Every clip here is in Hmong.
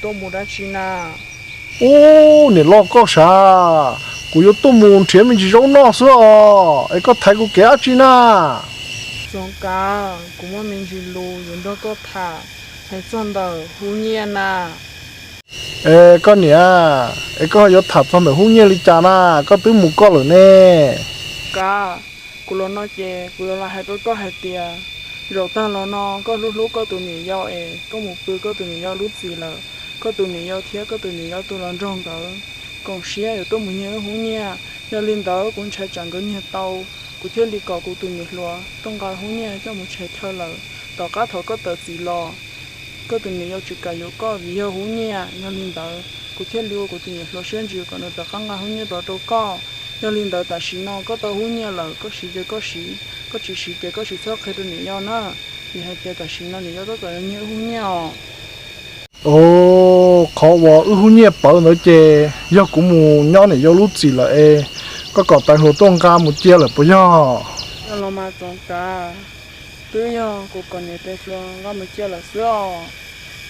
Tuaj mus dab tsi na? Ub, niam loj koj sav, kuv yuav tuaj mus nrhiav me ntsis zaub noj xwb os, es koj thaiv kuv kev dab tsi na? Txoov Kav, kuv muaj me ntsis lus yuav nrog koj tham, hais txog ntawm Hub Nyiaj na. Es koj niam, es koj yuav tham txog ntawm Hub Nyiaj li cas na? Koj twb mus koj lawm ne. Kav, kuv los no ces kuv yuav los hais rau koj hais tias, zaum tag los no koj hlub hlub koj tus niam yau es koj mus pw koj tus niam yau lub txim lawm, koj tus niam yau thiab koj tus niam yau tus hluas nraug nkawd koom siab yuav tuaj mus nyiag wb Hub Nyiaj. Yog li ntawd kuv ntshai tsam nkawd nyiag tau, kuv thiaj li kom kuv tus niam hluas tuaj nqa Hub Nyiaj coj mus tshem chaw lawm. Tom qab thaum koj tawm txim los, koj tus niam yau tsis kam yuav koj vim yog Hub Nyiaj. Yog li ntawd kuv thiaj li ua kuv tus niam hluas siab ntsws kom nws rov qab nqa Hub Nyiaj rov rau koj. Yog li ntawd tam sim no koj tau Hub Nyiaj lawm, koj siv ces koj siv, koj tsis siv ces koj tsis txhob qhia rau niam yau na, vim hais tias tam sim no niam yau tab tom yuav nyiag wb Hub Nyiaj os. Os, qhov uas wb Hub Nyiaj pawv ntawd ces yog kuv mus nyob niam yau lub txim lawm es koj kom tais hluas tuaj nqa mus cia lawm puas yog? Yog los mas Txoov Kav, twb yog kuv kom niam tais hluas nqa mus cia lawm xwb os.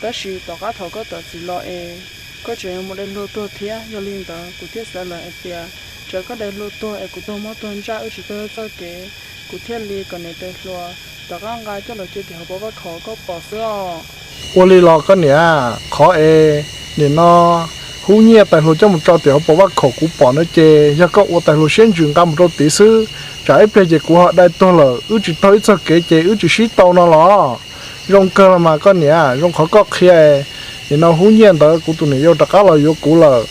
Tab sis tom qab thaum koj tawm txim los es koj tseem yuav mus dai hluas tuag thiab, yog li ntawd kuv thiaj xav lawm hais tias tsam koj dai hluas tuag es kuv tuag mob tuag ntsaj wb tsis tau txoj kev, kuv thiaj li kom niam tais hluas rov qab nqa coj los cia tim hauv paus vaj khaum koj pom xwb os. Ua li los koj niam, qhov es nim no Hub Nyiaj tais hluas coj mus tso tim hauv paus vaj khaum kuv pom no ces yog koj ua tais hluas siab ntsws nqa mus rau tid xwb, tsam ib pliag ces kuv ho dai tuag lawm wb tsis taug ib txoj kev ces wb tsis sib tau no los. Zoo kawg los mas koj niam, zoo qhov koj qhia, nim no Hub Nyiaj ntawd kuv tus niam yau rov qab los yuav kuv lawm,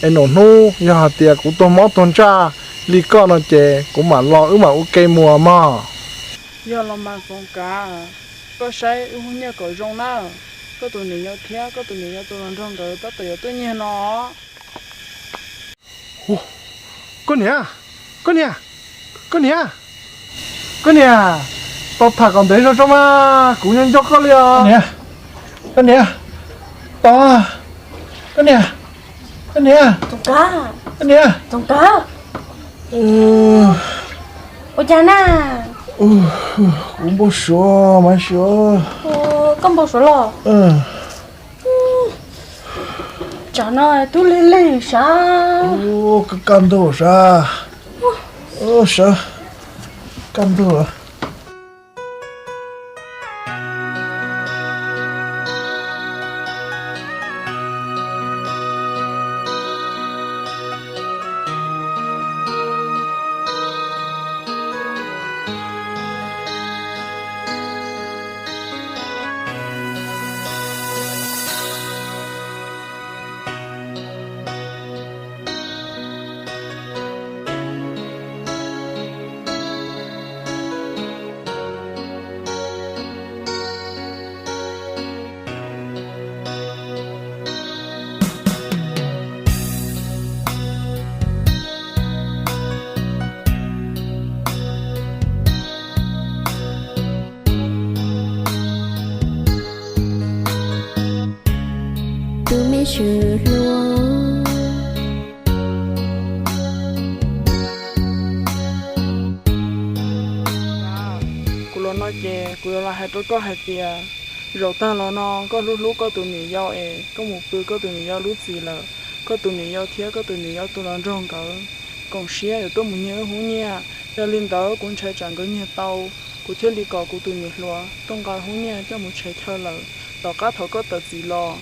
es num hnub yog hais tias kuv tuag mob tuag ntsaj li koj no ces kuv mam los wb mam ua ke mus mog. Yog los mas Txoov Kav, koj saib wb Hub Nyiaj kom zoo na, koj tus niam yau thiab koj tus niam yau tus hluas nraug nkawd tab tom yuav tuaj nyiag no. Koj niam, koj niam, koj niam, koj niam, tau tham kom ntev zog tso mas kuv nyob nco koj li os. Koj niam, tau, koj niam, koj niam, koj niam, ua cas na? Kuv npau suav mas suav. Koj npau suav los? Tsam no twb lig lig sav. Kaj ntug sav, sav, kaj ntug. Tus me swm hluas. Kuv los no ces kuv yuav los hais rau koj hais tias, zaum tag los no koj hlub hlub koj tus niam yau es koj mus pw koj tus niam yau lub txim lawm, koj tus niam yau thiab koj tus niam yau tus hluas nraug nkawd koom siab yuav tuaj mus nyiag wb Hub Nyiaj. Yog li ntawd kuv ntshai tsam nkawd nyiag tau, kuv thiaj li kom kuv tus niam hluas tuaj nqa Hub Nyiaj coj mus tshem chaw lawm. Tom qab thaum koj tawm txim los,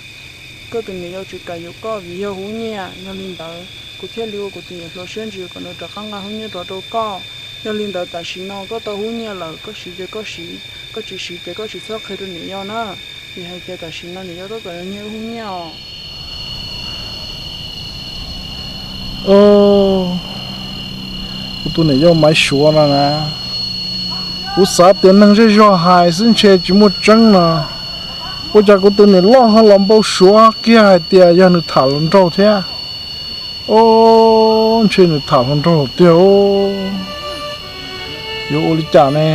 koj tus niam yau tsis kam yuav koj vim yog Hub Nyiaj. Yog li ntawd kuv thiaj li ua kuv tus niam hluas siab ntsws kom nws rov qab nqa Hub Nyiaj rov rau koj. Yog li ntawd tam sim no koj tau Hub Nyiaj lawm, koj siv ces koj siv, koj tsis siv ces koj tsis txhob qhia rau niam yau na, vim hais tias tam sim no niam yau tab tom yuav nyiag wb Hub Nyiaj os. Kuv tus niam yau Maiv Suav no na, kuv xav tias neeg zej zog hais xwb ntshe tsis muaj tseeb no, ua cas kuv tus niam loj ho los npau suav kiag hais tias yog nws tham hluas nraug thiab. Os, ntshe nws tham hluas nraug lawm tiag. Yuav ua li cas ne?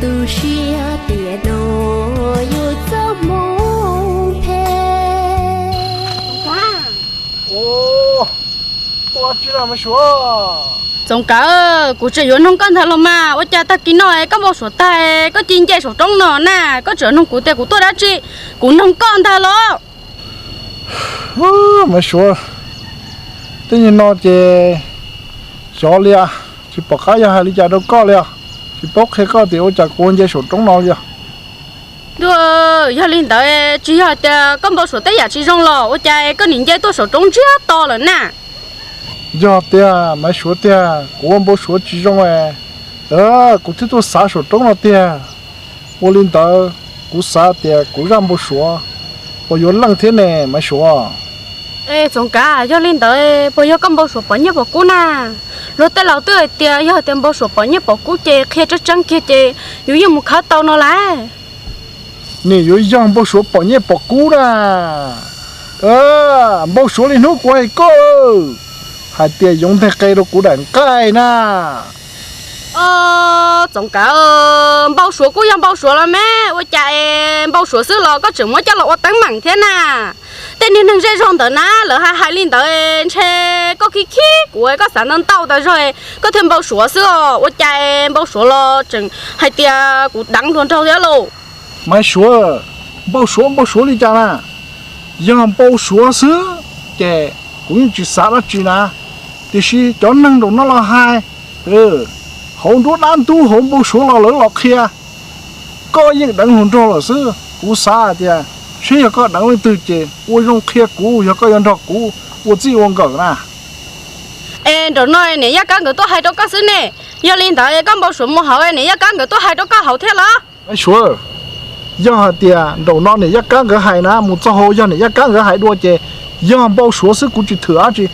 Tu siab tias no yuav txoj hmoo phem. Ua, ua tsi na Maiv Suav? Txoov Kav, kuv tseem yuav noog koj ntag los mas, ua cas tag kis no koj npau suav tag koj cia nce saum roob no na? Koj tseem noog kuv tias kuv tuaj dab tsi, kuv noog koj ntag los. Maiv Suav, tej nyuag no ces xyov li, tsis pom qab yog hais li cas rau koj li os. Tsis paub qhia koj tias ua cas kuv ua nce saum roob no li os. Ntuj, yog li ntawd tsis yog tias koj npau suav tej yam tsis zoo los ua cas koj nim nce tuaj saum roob ntsiag to lawm na? Yog tiag Maiv Suav tiag, kuv ua npau suav tsis zoo, kuv thiaj tuaj xav saum roob no tiag. Ua li ntawd, kuv xav tias kuv zaj npau suav puas yuav leej thiab ne Maiv Suav? Es Txoov Kav, yog li ntawd puas yog koj npau suav pom nyiaj pom kub na? Luag tej laus twb hais tias yog tias npau suav pom nyiaj pom kub ces qhia tseeb tseeb kiag ces yuav yeej mus khawb tau no lauj. Nim yuav yog npau suav pom nyiaj pom kub na. Npau suav li hnub kuv hais koj, hais tias yoov nteg qe rau kuv daim nqaij na. Txoov Kav, npau suav kuj yog npau suav los mas, ua cas es npau suav xwb los koj tseem muab coj los ua teeb meem thiab na? Tej niag neeg zej zog ntawd na, lawv hais hais li ntawd ntshe koj khib khib kuv, koj xav ntau ntau tas zog koj thiaj npau suav xwb os. Ua cas es npau suav los tseem hais tias kuv deev hluas nraug thiab lauj? Maiv Suav, npau suav npau suav li cas na? Yog npau suav xwb ces kuv yeej tsis xav dab tsi na. Tiam sis cov neeg nraum no los hais, hauv nruab dab ntub hauv npau suav los lawv los qhia, koj yeej deev hluas nraug lawm xwb. Kuv xav hais tias seb yog koj deev leej twg ces ua zoo qhia kuv, yog koj yuav nrog kuv ua txij ua nkawm na. Es nraum no niam Yaj Kab nkawd tuaj hais rau koj xwb ne. Yog li ntawd koj npau suav mus hauv, niam Yaj Kab nkawd tuaj hais rau koj hauv thiab los? Maiv Suav, yog hais tias nraum no niam Yaj Kab nkawd hais na, mus txog hauv yog niam Yaj Kab nkawd hais dua ces yog npau suav xwb kuv tsis thwm dab tsi.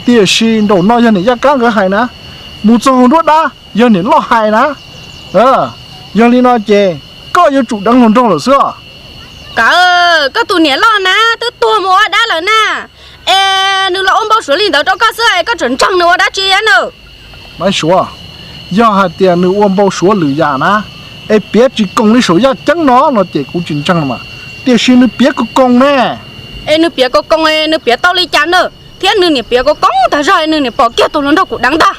Tiam sis nraum no yog niam Yaj Kab nkawd hais na, mus txog hauv nruab dab yog niam loj hais na. Yog li no ces koj yuav tsum deev hluas nraug lawm xwb os. Kav, koj tus niam loj na twb tuag mus ua dab lawm na. Es nws los ua npau suav li ntawd rau koj xwb es koj tseem ntseeg nws ua dab tsi na? Maiv Suav, yog hais tias nws ua npau suav lwm yam na, es piav tsis koom li saum yaj ceeb no no ces kuv tsis ntseeg mas. Tiam sis nws piav koom koom ne. Es nws piav koom koom, nws piav tau li cas na? Thiab nws niam piav koom koom tas zog nws niam pom kiag tus hluas nraug kuv deev ntag.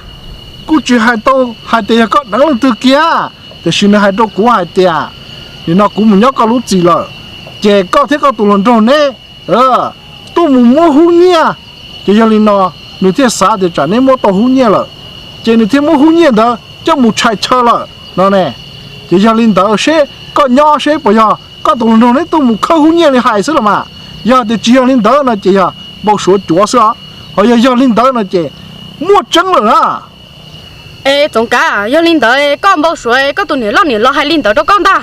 Kuj tsis hais tau hais tias yog koj deev leej twg kiag, tiam sis nws hais rau kuv hais tias, nim no kuv mus nyob koj lub txim lawm, ces koj thiab koj tus hluas nraug neb tuaj mus muab hub nyiaj. Ces yog li no nws thiaj xav tias tsam neb muab tau hub nyiaj lawm, ces nws thiaj muab hub nyiaj ntawd coj mus tshais chaw lawm no ne. Ces yog li ntawd seb koj nyob seb puas yog koj tus hluas nraug neb tuaj mus khawb hub nyiaj li hais xwb los mas. Yog tias tsis yog li ntawd no ces yog npau suav cuav xwb os. Ho yog yog li ntawd no ces muaj tseeb lawm na. Es Txoov Kav, yog li ntawd koj npau suav koj tus niam loj niam los hais li ntawd rau koj ntag?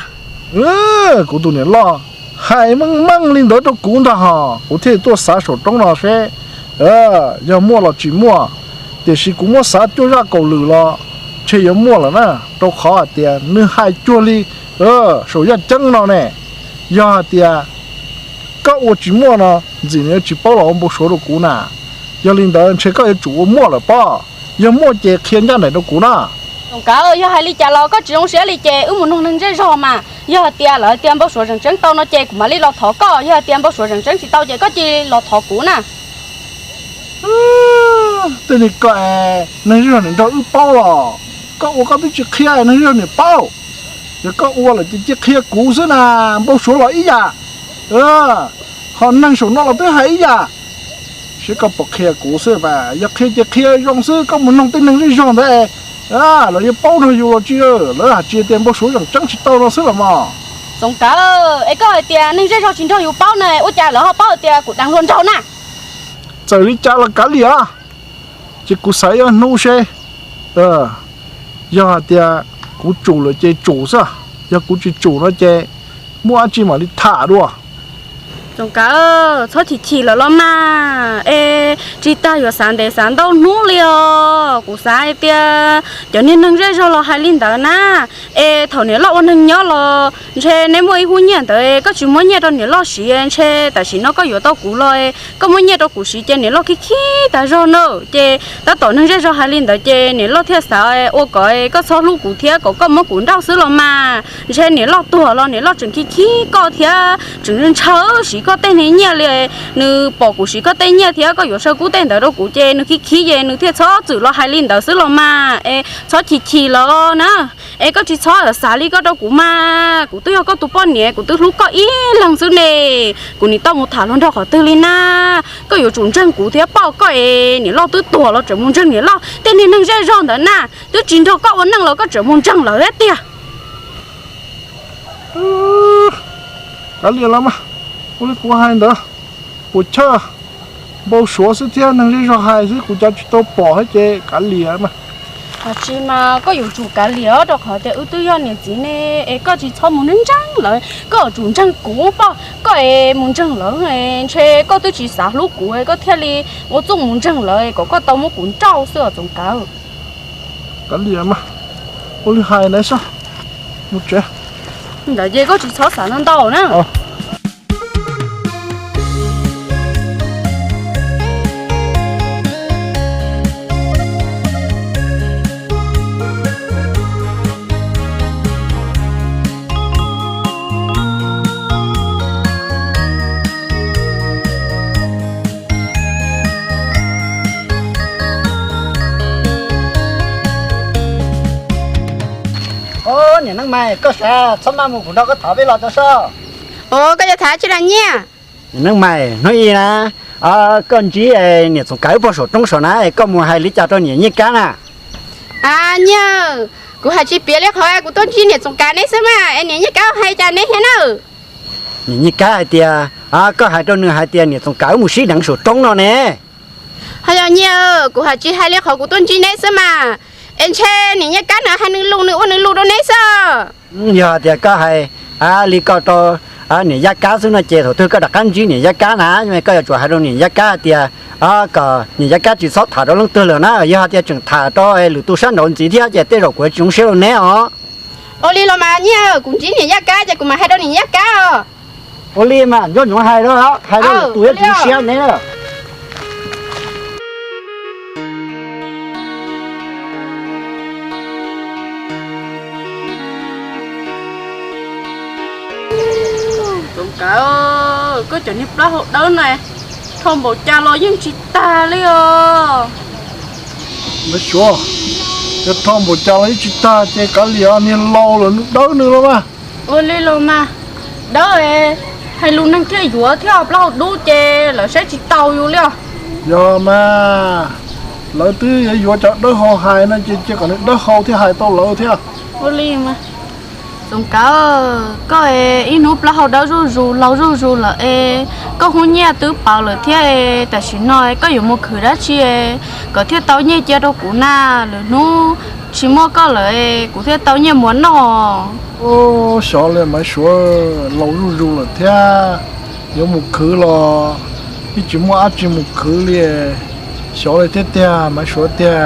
Kuv tus niam loj hais meej meej li ntawd rau kuv ntag hos kuv thiaj tuaj xav saum roob no seb yog muaj los tsis muaj. Tiam sis kuv muab xav cuaj zaj kaum lwm los ntshe yuav muaj lawm na, rau qhov hais tias nws hais cuag li saum yaj ceeb no ne. Yog hais tias koj ua tsis muaj no ntxim nws yuav tsis paub los ua npau suav rau kuv na. Yog li ntawd ntshe koj yuav tsum ua muaj lawm pob. Yog muaj ces qhia ncaj nraim rau kuv na. Txoov Kav, yog hais li cas los koj tsis zoo siab li ces wb mus nug neeg zej zog mas. Yog hais tias lawv tias npau suav zeem tseeb tau no ces kuv mam li los thov koj, yog hais tias npau suav zeem tseeb tsis tau ces koj cia li los thov kuv na. Tej ni koj, neeg zej zog niam nrog wb paub los, koj ua koj twb tsis qhia neeg zej zog niam paub. Yog koj ua lawm ces cia qhia kuv xwb na, npau suav los ib yam. Ho neeg saum no los twb hais ib yam. Seb koj puas qhia kuv xwb mas, yog qhia ces qhia zoo xwb, koj mus noog tej neeg zej zog ntawd, lawv yuav paub nrog yus los tsis, lawv hais tsis tias npau suav zeem tseeb tsis tau no xwb los mas. Txoov Kav, es koj hais tias neeg zej zog tsis nrog yus paub na, ua cas lawv ho paub hais tias kuv deev hluas nraug na? Txawm li cas los kav liam, ces kuv xav ib hnub seb, yog hais tias kuv tsum lawm ces tsum xwb, yog kuv tsis tsum no ces muaj dab tsi mam li tham dua. Txoov Kav, txhob chim chim lawm los mas, es tsis tas yuav xav ntev xav ntau hnub li os. Kuv xav hais tias cov niag neeg zej zog los hais li ntawd na, es thaum niam loj ua neeg nyob los ntshe neb muaj ib hub nyiaj ntawd koj tsis muab nyiaj rau niam loj siv, ntshe tam sim no koj yuav tau kuv los koj muab nyiaj rau kuv siv ces niam loj khib khib tag zog na. Ces tab tom neeg zej zog hais li ntawd ces niam loj thiaj xav ua kom koj txhob hlub kuv thiab kom koj muab kuv nrauj xwb los mas. Ntshe niam loj tuag los niam loj tseem khib khib koj thiab tseem ntshaw siv koj tej niag nyiaj li. Nws pom kuv siv koj tej nyiaj thiab koj yuav saw kub tej ntawd rau kuv ces nws khib khib ces nws thiaj txhob txwm los hais li ntawd xwb los mas, es txhob chim chim lawm na. Es koj tsis txhob xav li koj rau kuv mas, kuv twb yog koj tus poj niam, kuv twb hlub koj ib leeg xwb ne. Kuv nim tau mus tham hluas nraug qhov twg li na? Koj yuav tsum ntseeg kuv thiab poj, koj es niam loj twb tuag los tseem mus ntseeg niam loj tej niag neeg zej zog ntawd na. Twb tsis nrog koj ua neej los koj tseem mus ntseeg lawv thiab tiag. Kav liam los mas, ua li kuv hais ntawd, puas chawj, npau suav xwb thiab neeg zej zog hais xwb, kuv cov tsis tau pom thiab ces kav liam mas. Hos tsis mas koj yuav tsum kav liam rau qhov tias wb twb yog niam txiv ne, es koj tsis txhob mus ntseeg lawv, koj yuav tsum ntseeg kuv poj, koj es mus ntseeg lawv, ntshe koj twb tsis xav hlub kuv koj thiaj li ua txuj mus ntseeg lawv kom koj tau muab kuv nrauj xwb os Txoov Kav. Kav liam mas, ua li hais ntawd xwb, mus tsev. Ntawd ces koj tsis txhob xav ntau ntau na. Niam Neej Mai, koj sab txhob maj mus, kuv nrog koj tham peb los tso soj. Os, koj yuav tham tsi los Nyiaj? Niam Neej Mai, hnub ib na, koj ntsib niam Txoov Kav pog saum roob saum na, koj mus hais li cas rau niam Nyiaj Kab na? A, Nyiaj, kuv hais tsis piav li qhov kuv tuaj ntsib niam Txoov Kav neb xwb mas, es niam Nyiaj Kab hais cas neb thiab na? Niam Nyiaj Kab hais tias, koj hais rau nws hais tias niam Txoov Kav wb mus sib deev saum roob no ne. Ho yog Nyiaj, kuv hais tsis hais li qhov kuv tuaj ntsib neb xwb mas, es ntshe niam Nyiaj Kab na hais nws lus nws ua nws lus rau neb xwb. Yog hais tias koj hais li ko rau niam Yaj Kab xwb no ces thaum twg koj rov qab ntsib niam Yaj Kab na, koj yuav tsum hais rau niam Yaj Kab hais tias kom niam Yaj Kab tsis txhob tham rau leej twg lawm na. Yog hais tias tseem tham rau lwm tus sab nraud ntxiv thiab ces tej zaum kuv tsis zoo siab rau neb os. Ua li los mas Nyiaj, kuv ntsib niam Yaj Kab ces kuv mam hais rau niam Yaj Kab os. Ua li mas nco ntsoov hais, hais rau lwm tus thiab tsis zoo siab neb. Txoov Kav, koj cov niag plaub hau dawb na, rho npaum cas los yeej tsis tag li os. Maiv Suav, yog rho npaum cas los yeej tsis tag ces kav liam, niag laus lawm, dawb nws los mas. Ua li los mas, dawb, hais lus neeg thiaj yuav thiab, plaub hau dub ces lawv saib tsis taus yus li os. Yog mas, lawv twb yuav yuav cov dawb hau hais no ces cia kom nws dawb hau thiaj hais tau lawv thiab. Ua li mas, Txoov Kav, koj ib hnub plaub hau dawb zuj zus laus zuj zus lawm es koj hub nyiaj twb pauv lawm thiab es tam sim no koj yuav mus khwv dab tsi kom thiaj tau nyiaj cia rau kuv na? Lwm hnub tsis muaj koj lawm es kuv thiaj tau nyiaj muas noj. Xyov li Maiv Suav, laus zuj zus lawm thiab, yuav mus khwv los yeej tsis muaj dab tsi mus khwv li. Xyov li thiab tiag Maiv Suav tiag.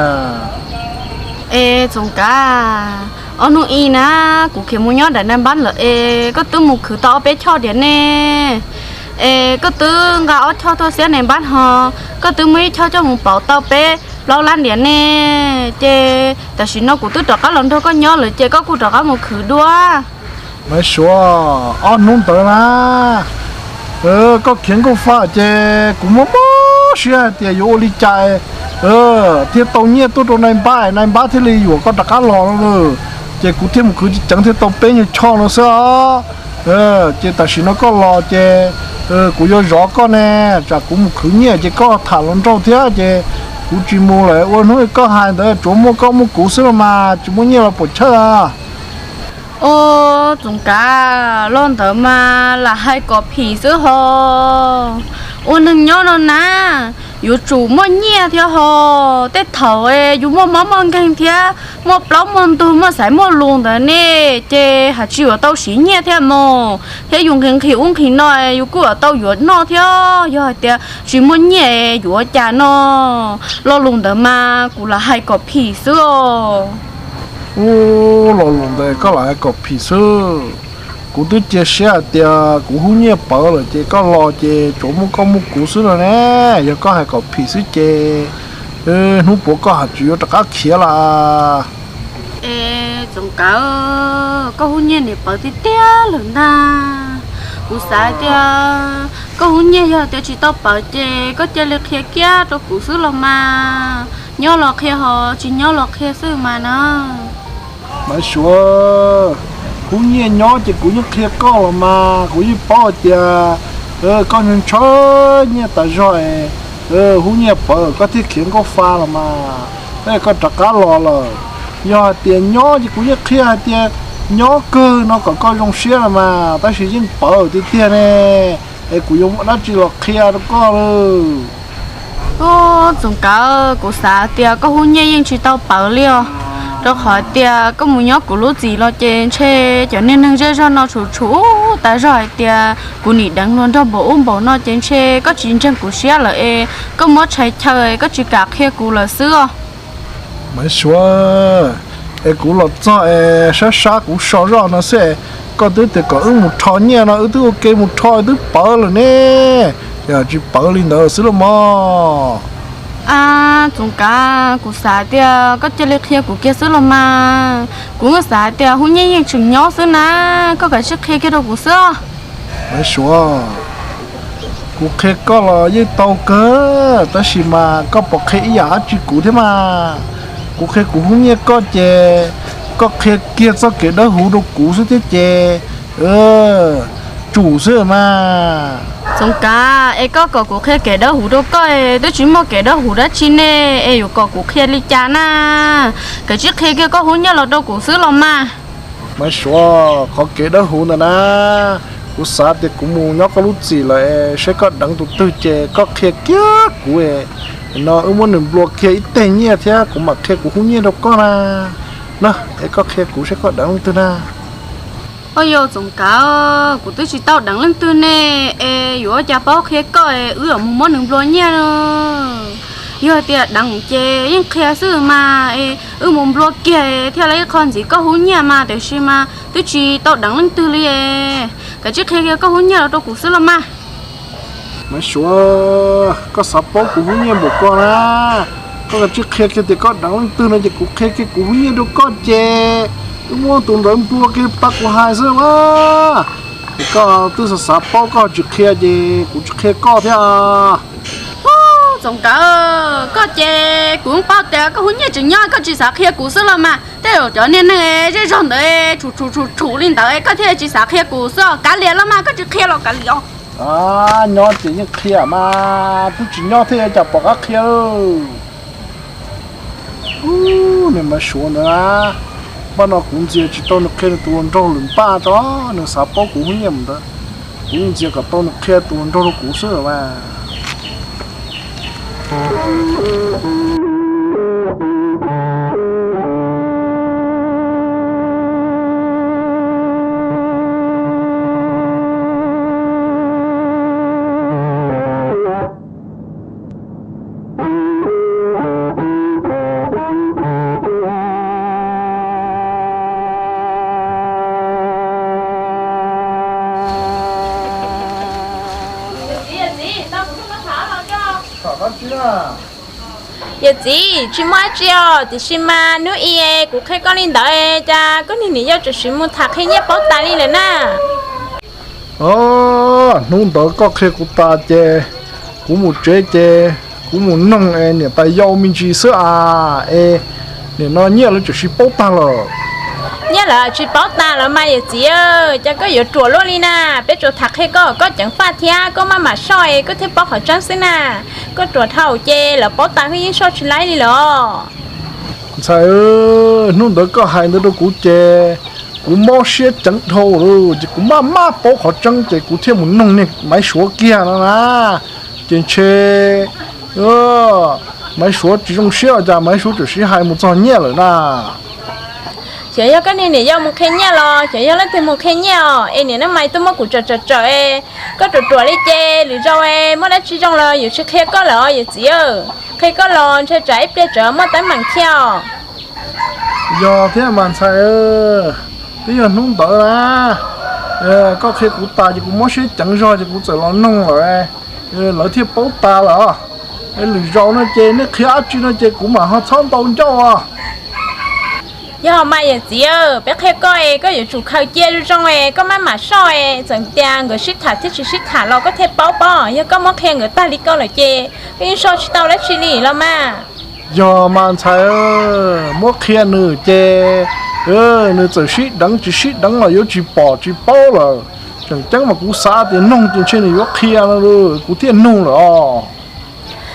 Es Txoov Kav, ob hnub ib na, kuv khiav mus nyob daim nais npab lawm es koj twb mus khwv tau ob peb choj diam ne. Es koj twb nqa ob choj tuaj xiab nais npab ho, koj twb muaj ib choj coj mus pauv tau peb plaub lab diam ne. Ces tam sim no kuv twb rov qab los nrog koj nyob lawm ces koj kuj rov qab mus khwv dua. Maiv Suav, ob hnub ntawd na, koj khiav nkauj fa ces kuv muab mob siab hais tias yuav ua li cas thiaj tau nyiaj tuaj rau nais npab, nais npab thiaj li yuam koj rov qab los no. Ces kuv thiaj mus khwv ceev thiaj tau peb nyuag choj no xwb os. Ces tam sim no koj los ces kuv yuav zov koj ne, tsam kuv mus khwv nyiaj ces koj tham hluas nraug thiab ces kuv tsis mus lawm. Ua hnub koj hais ntawd tsuav muaj koj muaj kuv xwb los mas tsis muaj nyiaj los puas chawj. Ua, Txoov Kav, los ntawd mas lam hais kom phim xwb ho. Ua neeg nyob no na, Yuav tsum muaj nyiaj thiab ho, tej thaum yus muaj mob muaj nkeeg thiab muaj plaub muaj ntug muaj xaiv muaj lus ntawd ne, ces hais tsis yuav tau siv nyiaj thiab mus, thiab yus nqhis nqhis ub nqhis no yus kuj yuav tau yuav noj thiab. Yog hais tias tsis muaj nyiaj yuav ua cas no? Lo lus ntawd mas kuv lam hais kom phim xwb os. Ub, lo lus ntawd koj lam hais kom phim xwb. Kuv twb cia siab hais tias kuv hub nyiaj pawv lawm ces koj los ces tsuas muaj koj muaj kuv xwb no ne. Yog koj hais kom phim xwb ces hnub puav koj haj tseem yuav rov qab khiav lawm. Es Txoov Kav, koj hub nyiaj nim pawv tiag tiag lawm ntag. Kuv xav tias koj hub nyiaj yog tias tsis tau pawv ces koj cia li qhia kiag rau kuv xwb los mas. Nyob los qhia ho tsis nyob los qhia xwb mas na. Maiv Suav, hub nyiaj nyob ces kuv yeej qhia koj los mas, kuv yeej paub hais tias koj ntshaw ntshaw nyiaj tas zog es hub nyiaj pawv koj thiaj khiav nkauj fa los mas. Tab sis koj rov qab los lawm, yog hais tias nyob ces kuv yeej qhia hais tias nyob kawg no kom koj zoo siab los mas, tab sis yeej pawv tiag tiag ne, es kuv yuav muaj dab tsi los qhia rau koj lawm. Ub, Txoov Kav, kuv xav tias koj hub nyiaj yeej tsis tau pawv li os, rau qhov tias koj mus nyob kuv lub txim los ces ntshe cov niag neeg zej zog no tshum tshum tas zog hais tias kuv nim deev luag nrog npaum ub npaum no ces ntshe koj tsis ntseeg kuv siab lawm es koj muab tshais chaw es koj tsis kam qhia kuv lawm xwb os. Maiv Suav, es kuv los txog es sab sab kuv so zoj no xwb es koj twb tias kom wb mus rho nyiaj no wb twb ua ke mus rho twb pawv lawm ne, yog tsis pawv li ntawd xwb los mas. A, Txoov Kav, kuv xav tias koj cia li qhia kuv kiag xwb los mas. Kuv xav tias hub nyiaj yeej tseem nyob xwb na, koj kav tsij qhia kiag rau kuv xwb. Maiv Suav, kuv qhia koj los yeej tau kawg, tab sis mas koj puas qhia ib yam dab tsi kuv thiab mas. Kuv qhia kuv hub nyiaj koj ces koj qhia kiag txoj kev dawb huv rau kuv xwb thiab ces tsum xwb mas. Txoov Kav, es koj kom kuv qhia kev dawb huv rau koj, twb tsis muaj kev dawb huv dab tsi ne, es yuav kom kuv qhia li cas na? Kav tsij qhia kiag koj hub nyiaj los rau kuv xwb los mas. Maiv Suav, qhov kev dawb huv ntawd na, kuv xav tias kuv mus nyob koj lub txim lawm es seb koj deev tus twg ces koj qhia kiag kuv, no wb muab nws nplua kiag ib teg nyiaj thiab kuv mam qhia kuv hub nyiaj rau koj na. Na, es koj qhia kuv seb koj deev leej twg na. Oj yog Txoov Kav, kuv twb tsis tau deev leej twg ne, es yuav ua cas paub qhia koj es wb yuav mus muab nws nplua nyiaj no? Yog tias deev ces yeej qhia xwb mas, es wb mus nplua kiag thiaj li ib qho ntxiv koj hub nyiaj mas, tiam sis mas twb tsis tau deev leej twg li. Kav tsij qhia kiag koj hub nyiaj los rau kuv xwb los mas. Maiv Suav, koj xav paub kuv hub nyiaj npaum ko na, koj kav tsij qhia kiag tias koj deev leej twg no ces kuv qhia kiag kuv hub nyiaj rau koj ces wb muab tus ntawd nplua kiag tau kuv hais xwb mas. Ces koj twb xav xav paub koj tsis qhia ces kuv tsis qhia koj thiab. Txoov Kav, koj ces kuv paub tias koj hub nyiaj tseem nyob koj tsis xav qhia kuv xwb los mas, tej zaum cov niag neeg zej zog ntawd tshum tshum tshum tshum li ntawd koj thiaj tsis xav qhia kuv xwb. Kav liam los mas, koj tsis qhia los kav liam os. Nyob ces yeej qhia mas, twb tsis nyob thiab cas pom qab qhia. Ub, niag Maiv Suav ntawd na, npaj no kuv ntxias tsis tau nws qhia nws tus hluas nraug lwm npaj tso, nws xav paub kuv hub nyiaj mus ntawd, kuv ntxias kom tau nws qhia tus hluas nraug rau kuv xwb mas. Yawm txiv, tsis muaj dab tsi os, tiam sis mas hnub i kuv qhia koj li ntawd, cas koj niag niam yau tseem siv mus tham qhia nyiaj paub tas li lawm na. Hnub ntawd koj qhia kuv tas ces kuv mus tsev ces kuv mus noog es niam tais yau me ntsis xwb as, es nim no nyiaj lawv tseem siv paub tag lawm. Nyiaj lawv tsis paub tas los mas yawm txiv, cas koj yuav ruam luaj li na, peb tsuas tham qhia koj, koj ceev faj thiab koj maj mam soj es koj thiaj paub qhov tseeb xwb na. Koj ruam dhau ces lawv paub tas koj yeej soj tsis laib li los. Ntxhais, hnub ntawd koj hais ntawd rau kuv ces kuv mob siab ceev dhau lawm ces kuv maj maj paub qhov tseeb ces kuv thiaj mus noog niag Maiv Suav kiag no na. Ces ntshe Maiv Suav tsis zoo siab los cas Maiv Suav txawm sib hais mus txog nyiaj lawm na. Xyov yog koj niag niam yau mus qhia nyiaj los xyov yog leej twg mus qhia nyiaj os, es niam neej Maiv tuaj muab kuv tsawm tsawm tsawm es koj ruam ruam li ces lwm zaus es muaj dab tsi zoo los yuav tsis qhia koj lawm os yawm txiv. Qhia koj los ntshe tsam ib pliag tsam muaj teeb meem thiab os. Yog thiab mas ntxhais, twb yog hnub ntawd na, koj qhia kuv tas ces kuv mob siab ceev zog ces kuv txawm los noog lawm, lawv thiaj paub tas lawm. Lwm zaus no ces nej qhia dab tsi no ces kuv mam ho txhob ntau ncauj os. Yog mas yawm txiv, peb qhia koj es koj yuav tsum khaws cia zoo zoo es koj maj mam soj es txawm tias nkawd sib tham thiab tsis sib tham los koj thiaj paub pob. Yog koj muab qhia nkawd tag li koj lawm ces koj yeej soj tsis tau dab tsi li los mas. Yog mas ntxhais, muab qhia nws ces nws txawm sib deev tsis sib deev los yuav tsis pom tsis paub lawm. Tseem ceeb mas kuv xav tias noog ces ntshe nws yuav qhia no, kuv thiaj nug lawm os.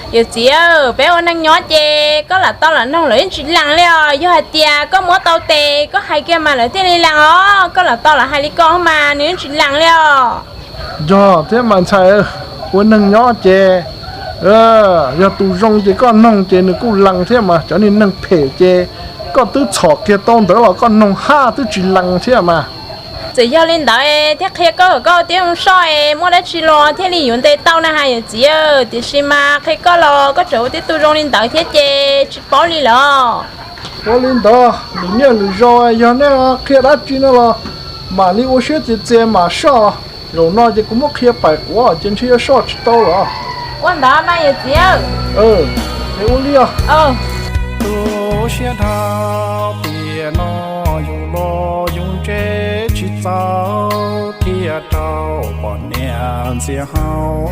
Yawm txiv, peb ua neeg nyob ces koj lam tau lam noog lawv yeej tsis lees li os. Yog hais tias koj muab tau tes koj hais kiag mas lawv thiaj li lees os. Koj lam tau lam hais li ko mas nws yeej tsis lees li os. Yog thiab mas ntxhais, ua neeg nyob ces yog tus zoo ces koj noog ces nws kuj lees thiab mas, cov niag neeg phem ces koj twb txhom kiag tau ntawd los koj noog haj twb tsis lees thiab mas. Txawm yog li ntawd thiaj qhia koj kom koj ua tib zoo soj es muaj dab tsi los thiaj li yuav ntes tau na has yawm txiv. Tiam sis mas qhia koj los koj tseem ua tib tug zoo li ntawd thiab ces tsis paub li lawm. Ua li ntawd lwm niaj lwm zaus yog nej qhia dab tsi no los mam li ua siab txias txias mam soj. Zaum no ces kuv muab qhia paim quav ces ntshe yuav soj tsis tau lawm. Ua ntawd mas yawm txiv. Es ua li os. Tu siab dhau tiam no yus los yus ntse tsis txaus thiaj rau poj niam ntxias hau,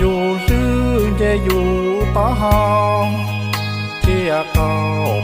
yus hlwb nce yus taub hau thiaj rau